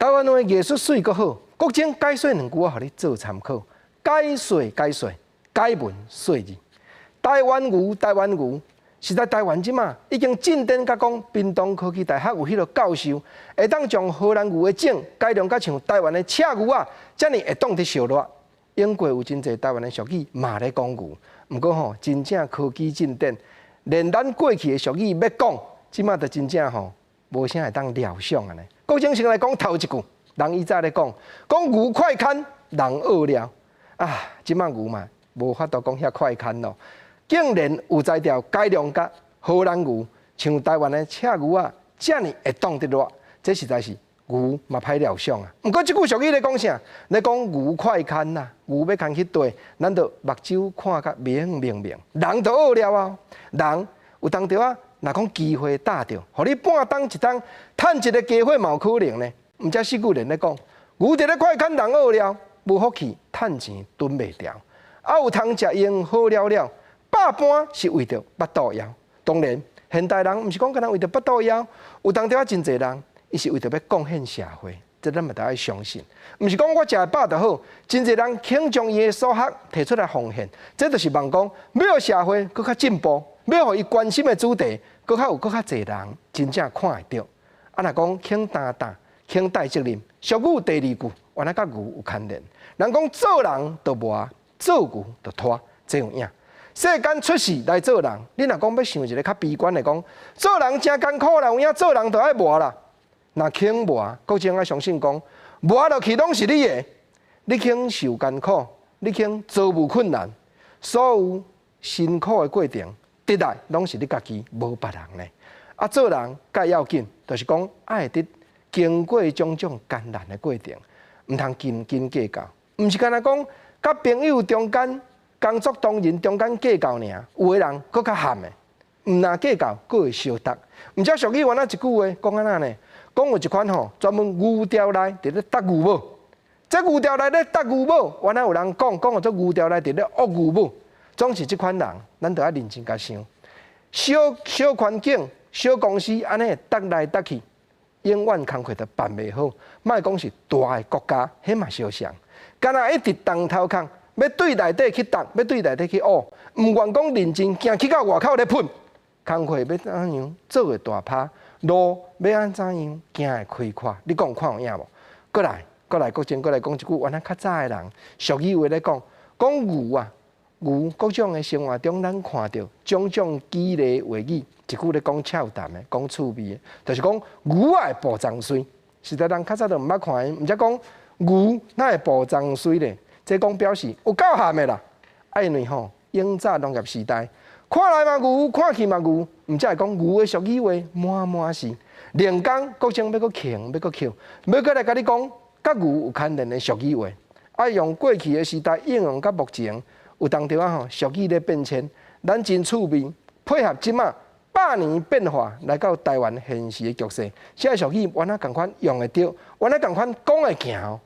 台灣話藝術媠閣好，國珍解說兩句我予你做參考。解說解說，解文說字。台灣牛，台灣牛，實在台灣這馬已經進展甲講，屏東科技大學有彼个教授，會當將荷蘭牛的種改良甲像台灣的赤牛仔，遮爾會擋得燒熱。英國有真濟台灣的俗語嘛咧講牛，毋過吼，真正科技進展，連咱過去的俗語欲講，這馬就真正吼無啥會當料想按呢。國珍先來講頭一句，人以早咧講，講牛快牽，人餓了啊！這馬牛嘛無法度講遐快牽咯，竟然有才調改良佮荷蘭牛，像台灣的赤牛仔，遮爾會擋得熱，這實在是牛嘛歹料想啊！毋過這句俗語咧講啥？咧講牛快牽啦，牛欲牽去綴，咱就目睭看甲明明明，人就餓了啊！人有當著啊，若講機會踏著，予你半冬一冬趁一个機會嘛有可能呢。毋才四句連咧講，牛佇咧快牽，人餓了，無福氣，趁錢囤袂牢。啊，有通食用好了了，百般是為著腹肚枵。當然，現代人毋是講干焦為著腹肚枵，有當時仔真濟人，伊是為著欲貢獻社會，這咱嘛著愛相信。毋是講我食會飽就好，真濟人肯將伊的所學提出來奉獻，這就是望講欲予社會閣較進步，欲予伊關心的主題，閣較有閣較濟人真正看會著。啊，若講肯擔當、肯帶責任，俗語第二句原來佮牛有牽連。人講做人就磨，做牛就拖，這有影。世間出世來做人，你若講欲想一个較悲觀的講，做人誠艱苦啦，有影做人就愛磨啦。若肯磨，國珍愛相信講，磨落去攏是你的，你肯受艱苦，你肯遭遇困難，所有辛苦的過程，得來攏是你家己，無別人呢。啊，做人較要緊，就是講愛佇經過種種艱難的過程，毋通斤斤計較，毋是干焦講，佮朋友中間、工作同仁中間計較爾，有的人閣較譀的，毋若計較，閣會相觸。毋才俗語原來一句話講按怎呢？講有一款吼，專門牛牢內佇咧搭牛母。這牛牢內咧搭牛母，原來有人講講做牛牢內佇咧惡牛母。總是這款人，咱著愛認真共想。小小環境、小公司按呢搭來搭去，永遠工課都辦袂好。莫講是大的國家，彼嘛相像。干焦一直動頭殼，欲對內底去搭，欲對內底去挖，毋願講認真行去到外口咧噴，工課欲怎樣做會大拍，路欲按怎樣行會開闊？你講看有影無？閣來，閣來，國珍閣來講一句，原來較早的人俗語話咧講，講牛啊，牛各種的生活中，咱看著種種綺麗話語，一句咧講俏談的，講趣味的，就是講牛仔會步髒媠。實在人較早都毋捌看，毋才講牛哪會步髒媠咧？這講表示有夠譀的啦！啊，因為吼，永早農業時代，看來嘛牛，看去嘛牛，毋才會講牛的俗語話滿滿是。連講國珍欲閣囥，欲閣抾，欲閣來共你講，佮牛有牽連的俗語話。啊，用過去的時代應用到目前，有當著啊吼，俗語咧變遷，咱真趣味，配合這馬百年變化來到台灣現實的局勢，這個俗語原來仝款用會著，原來仝款講會行哦。